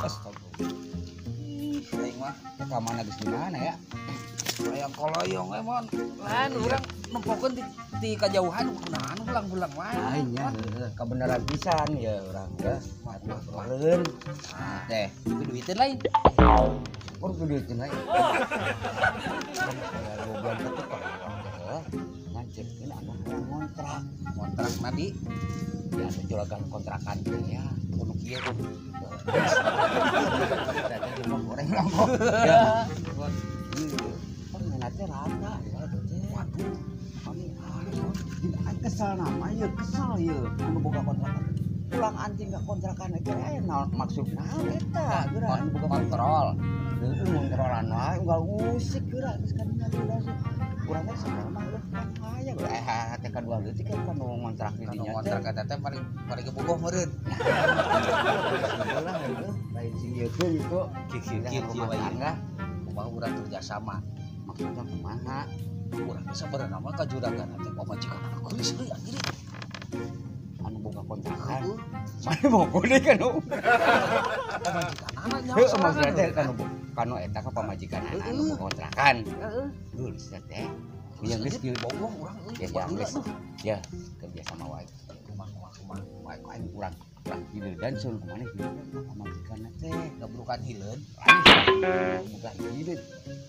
Astagfirullah. Aing mah ka mana geus di mana ya? Hayang koloyong we mon. Lain urang nempokeun di kajauhan kunaon belang-belang wae. Lain nya heueuh kabeneran pisan ya urang geus matuh teh. Ku duiteun lain. Kur ku duiteun lain. Goblok teh heuh. Ngancikeun anu ngontrak. Ngontrak nadi ya anu juragan kontrakan teh ya. Kudu kieu tuh. Tadi mah goreng lampu. Ya. Pengenatnya rata ya teh. Waduh, kami aduh, kesel nama ya kesel ya anu boga kontrakan. Pulang anjing ka kontrakan teh aya naon maksudna eta geura anu boga kontrol. Heueuh ngontrolan wae unggal usik geura geus kadinya teh. Urang teh salah mah leuh kan hayang teh kadua leutik kan nu ngontrak di dinya. Ngontrak eta teh paling paling gebogoh meureun. Lah heueuh lain sing ieu gitu. Kieu kieu wae. Kumaha urang kerja sama. Maksudna kumaha? Urang teh sabenerna mah ka juragan teh pamajikan geulis euy anjir. Anu boga kontrakan. Mane boga deui kan nu. Pamajikanana nyaho. Heueuh maksudna teh kanu eta ka pamajikanana anu boga kontrakan. Heeh. Geulis teh. Ya geus kieu bogoh urang euy. Ya geus. Ya kerja sama wae. Kumaha kumaha wae aing urang hileud sun kumaha hileud pamajikanna teh. Gabrukan hileud. Bukan hileud.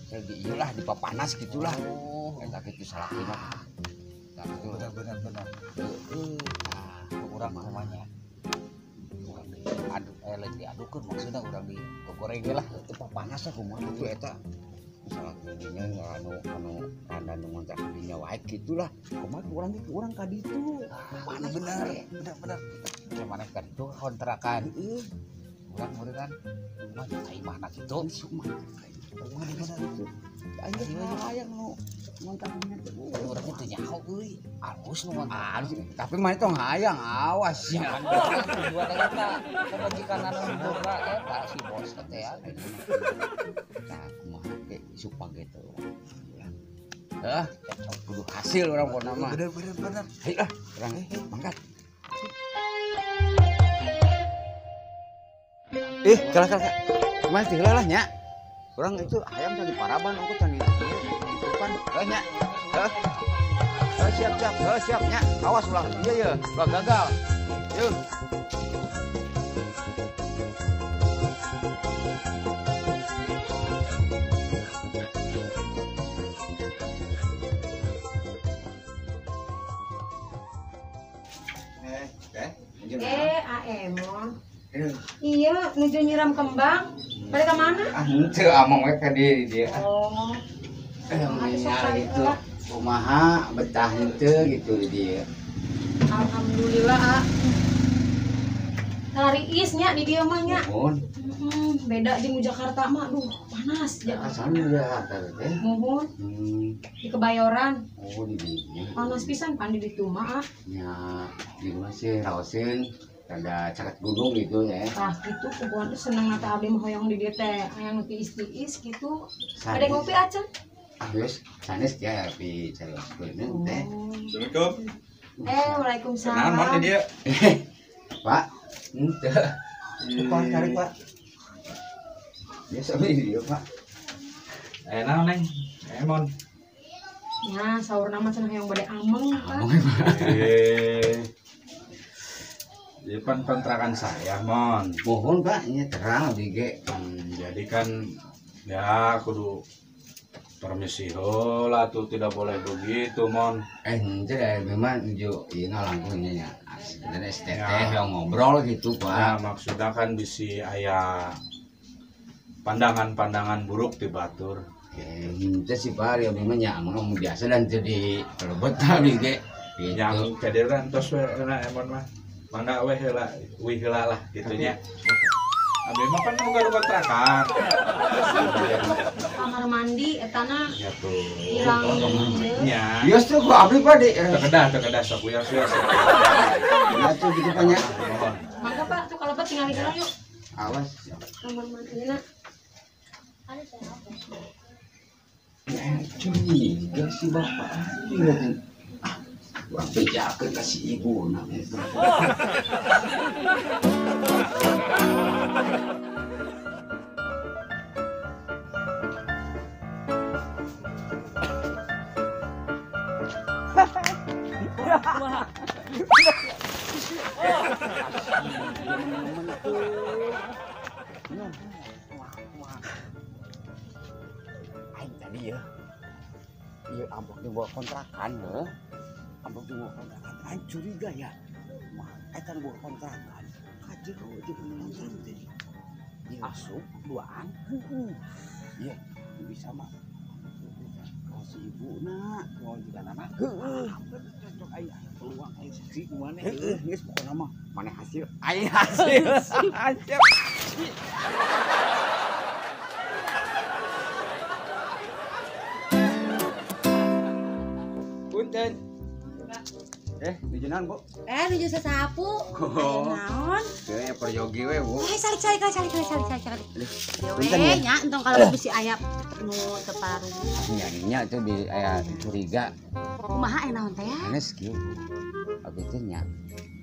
Lagi iyalah dipapanas gitulah. Oh, eta kitu salakina. Nah, benar benar benar. Heeh. Nah, urang kumanya. Urang diaduk lain diadukeun maksudna urang digoreng ge lah. Teu papanas kumaha kitu eta. Salakina anu anu randa nu ngontrak dinya wae gitulah. Kumaha urang ge urang ka ditu. Panas bener, bener bener. Kayak maneh ka ditu kontrakan. Heeh. Urang meureun kan kumaha ka imahna kitu. Kumaha bener gitu. Aing hayang nu ngontrak dinya teh. Urang teh nyaho euy. Alus nu ngontrak. Alus, tapi mah tong hayang awas ya. Tujuan eta pamajikan anu boga eta si bos teh ya. Tah kumaha ge isuk page teh urang. Heuh, kudu hasil urang pokona mah. Bener bener bener. Hayu lah, urang mangkat. Kalah kalah. Kumaha teh heula lah nya. Urang itu hayam tadi paraban ongko tadi depan heuh nya. Heuh. Heuh siap siap, heuh siap nya. Awas ulah ieu ye, ulah gagal. Yeuh. Aemon. Iya, nuju nyiram kembang. Pada ke mana? Ah, henteu among we ka dieu dia. Oh. Gitu. Kumaha betah henteu gitu di dieu. Alhamdulillah, ah. Lari isnya di dieu mah nya. Muhun. Beda jeung Jakarta mah, aduh, panas Jakarta. Asal di Jakarta teh. Muhun. Di Kebayoran. Oh, di dieu. Panas pisan pan di ditu mah, ah. Nya, di rumah sih raoseun. Ada caket gunung gitu ya. Tah gitu kubuan tuh seneng atuh abdi mah hoyong di dieu teh aya nu tiis-tiis gitu. Ada ngopi acan? Ah geus, sanes ya pi carioskeun teh. Assalamualaikum. Waalaikumsalam. Kenalan mon di dieu. Pak, henteu. Pak cari Pak. Biasa we di dieu, Pak. Naon Neng? Mon. Nya saurna mah cenah hoyong bade ameng, Pak. Ameng, Pak. Jadi kan kontrakan saya, Mon. Mohon Pak, ini terang abdi ge. Jadi kan ya kudu permisi heula tuh tidak boleh begitu, Mon. Henteu da memang nuju ieu ngalangkung nya. Sebenarnya teh yang ngobrol gitu, Pak. Ya, maksudnya kan bisi aya pandangan-pandangan buruk di batur. Henteu sih Pak, ya memang nya ameng biasa dan teu di lebet abdi ge. Gitu. Yang kadieuran tos we euna Emon mah. Mangga weh heula, wih heula lah gitunya. Abi mah kan boga kontrakan. Kamar mandi etana. Ya tuh. Hilang. Nya. Ieu tuh ku abdi Pak di. Teu kedah sok uyah sia. Ya tuh gitu Pak nya. Mangga Pak, tuh kalau Pak tinggal heula yuk. Awas. Kamar mandina. Curiga si bapak. Urang bejakeun ka si ibu na. Kumaha? Aing tadi ya. Iya amplop di bawah kontrakan heuh. Amplop di bawah kontrakan. Aing curiga ya. Mah eta nu boga kontrakan. Kajero jeung kontrakan teh. Asup duaan. Heeh. Iya, bisa mah. Kalau si ibu na, mau juga nama. Heeh. Cocok aing peluang aing saksi kumaha. Heeh, geus pokona mah maneh hasil, aing hasil. Hasil. Punten. Nuju naon, Bu? Nuju sasapu. Oh. Aya naon? Kayaknya peryogi we, Bu. Salik salik salik salik salik salik. Punten ya. Nya entong kalau bisi aya nu teu paruh. Nya nya tuh di aya curiga. Kumaha aya naon teh ya? Anes kieu, Bu. Abi teh nya.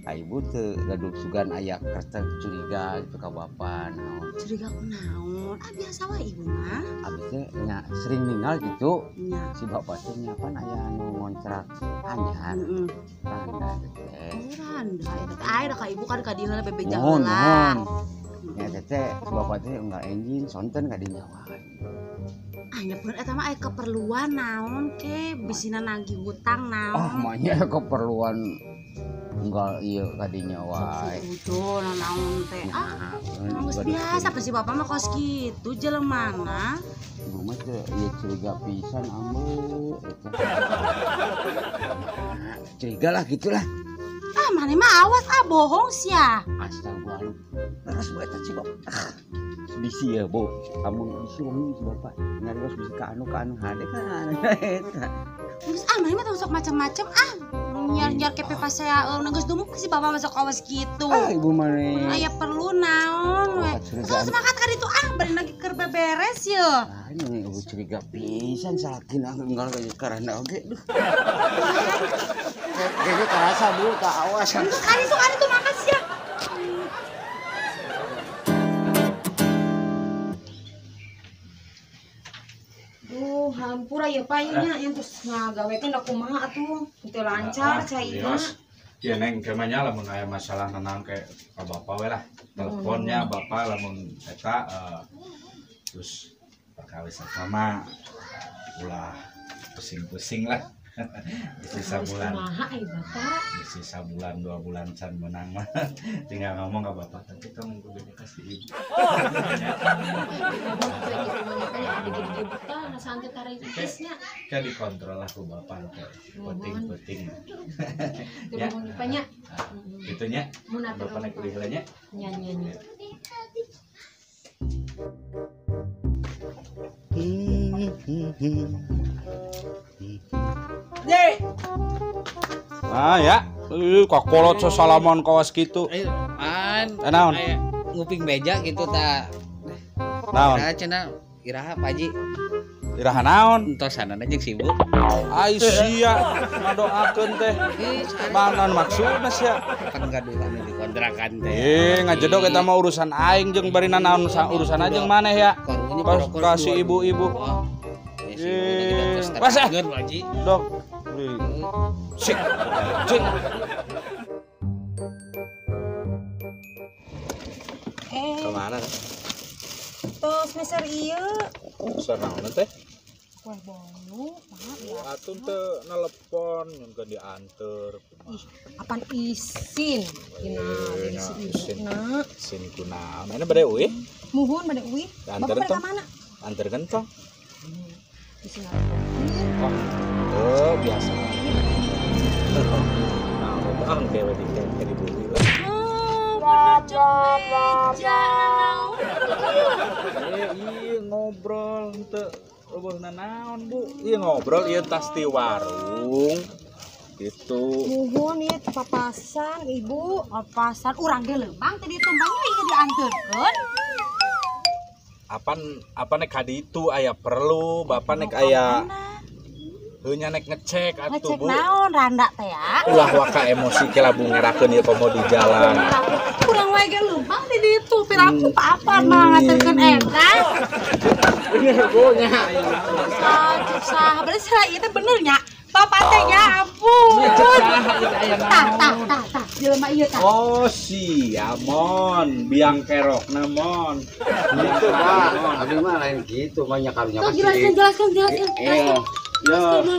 Ibu teu gaduh sugan aya kertas curiga gitu ka bapa naon. Curiga ku naon? Ah biasa wae ibu mah. Abi teh nya sering ningal gitu. Nya. Si bapak teh nya pan aya anu ngontrak anyar. Heeh. Randa teh. Oh, randa eta teh aya da ka ibu kan ka dieu heula bebeja Mohon, heula. mohon. Nya teh si bapak teh unggal enjing sonten ka dinya wae. Ah nya bener eta mah aya keperluan naon ke bisina nagih hutang naon. Oh, mah nya keperluan unggal ieu ka dinya wae. Sok naon teh. Ah, geus biasa pasti bapak mah kos kitu jelemana. Ibu mah teh ieu curiga pisan ameu eta. Curiga lah gitulah. Ah, maneh mah awas ah bohong sia. Astagfirullah. Terus bu eta si bapak. Bisi ya, Bu. Amun bisi wong si bapak nyarios bisi ka anu hade kan eta. Geus ah maneh mah tong sok macem-macem ah. Nyar-nyar kepe pasea geus dumuk si bapak masuk awas kitu. Ah, ibu maneh. Aya perlu naon we. Terus semangat ka ditu ah bari lagi keur beberes ye. Ah, ini ibu curiga pisan salakina unggal karana oge duh. Kayaknya kerasa Bu, tak awas. Ka ditu makasih ya. Duh, hampura ya Pak nya yang terus ngagawekeun da kumaha atuh. Teu lancar caina. Ya neng kemanya lamun aya masalah nenang ke ka bapak we lah. Teleponnya bapak lamun eta terus perkawis sama ulah pusing-pusing lah. Bisi sabulan. Kumaha ai bapak? Bisi sabulan 2 bulan can menang mah. Tinggal ngomong ka bapak tapi tong gede kasih ibu. Kan dikontrol lah ku bapak kayak penting-penting. Ya. Nya. Gitu nya. Bapak naik kuliah nya. Nya nya nya. Ah ya, kakolot sesalaman kawas kitu. An, naon? Nguping beja gitu ta. Naon? Iraha cenah, iraha Pak Haji. Iraha naon? Entosanan jeung sibuk. Ai sia ngadoakeun teh. Mana maksudna sia? Kan gaduhan di kontrakan teh. Ngajedog eta mah urusan aing jeung barina naon urusan jeung maneh ya. Kasih ibu-ibu. Pas ah. Dok. Sik. Sik. Kemana? Tos meser ieu. Meser naon teh? Kue bolu, maaf ya. Atun teu nelepon nyunkeun dianter. Ih, apan isin? Isin. Isin kunaon? Mana bade uih? Muhun bade uih. Anter Bapak bade ka mana? Anter gentong. Isin. Oh, biasa. Nah, orang dewe di dibeli lah. Oh, bener cek meja naon. Iya ngobrol henteu eueuh naon, Bu. Iya ngobrol ieu tas ti warung. Gitu. Muhun ieu papasan, Ibu. Papasan urang ge leumpang teh ditumbangnya ieu dianteurkeun. Apan apa nek ka ditu aya perlu, bapak nek aya heuh nya nek ngecek atuh Bu. Ngecek naon randa teh ya? Ulah waka emosi ke labu ngerakeun ieu komo di jalan. Kurang wae ge leumpang di ditu piraku apa mah ngaterkeun eta. Bener Bu nya. Susah, berarti salah ieu teh bener nya. Bapak teh nya ampun. Tah tah tah tah jelema ieu tah. Oh sia mon, biang kerokna mon. Gitu Pak. Abdi mah lain gitu banyak karunya Tuh jelaskan jelaskan jelaskan. Iya. Ya.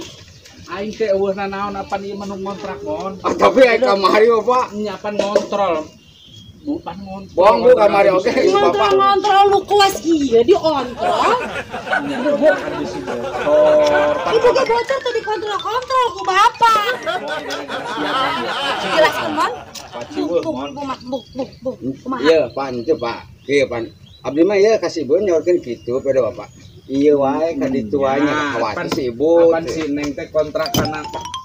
Aing teh eueuh nanaon apan ieu mah nu ngontrak mon. Ah, tapi aya kamari mah Pak. Nya apan ngontrol. Bukan ngontrol. Bohong Bu kamari oge Ngontrol Bapak. ngontrol lu kelas ieu diontrol. Nya kontrakan bisi bocor. Ibu ge bocor tadi kontrol-kontrol ku bapak. Jelaskan mon. Bu bu bu bu bu bu. Kumaha? Iya, Pak, itu Pak. Iya, Pak. Abdi mah ieu kasih ibu nyaurkeun kitu pada Bapak. Iya wae ka ditu wae nya khawatir si ibu. Apan si Neng teh kontrak kana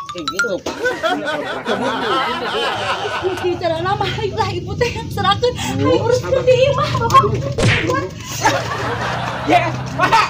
Kayak gitu Pak. Bukti cara nama lah ibu teh serahkeun hayu uruskeun di imah bapak. Ya, Pak.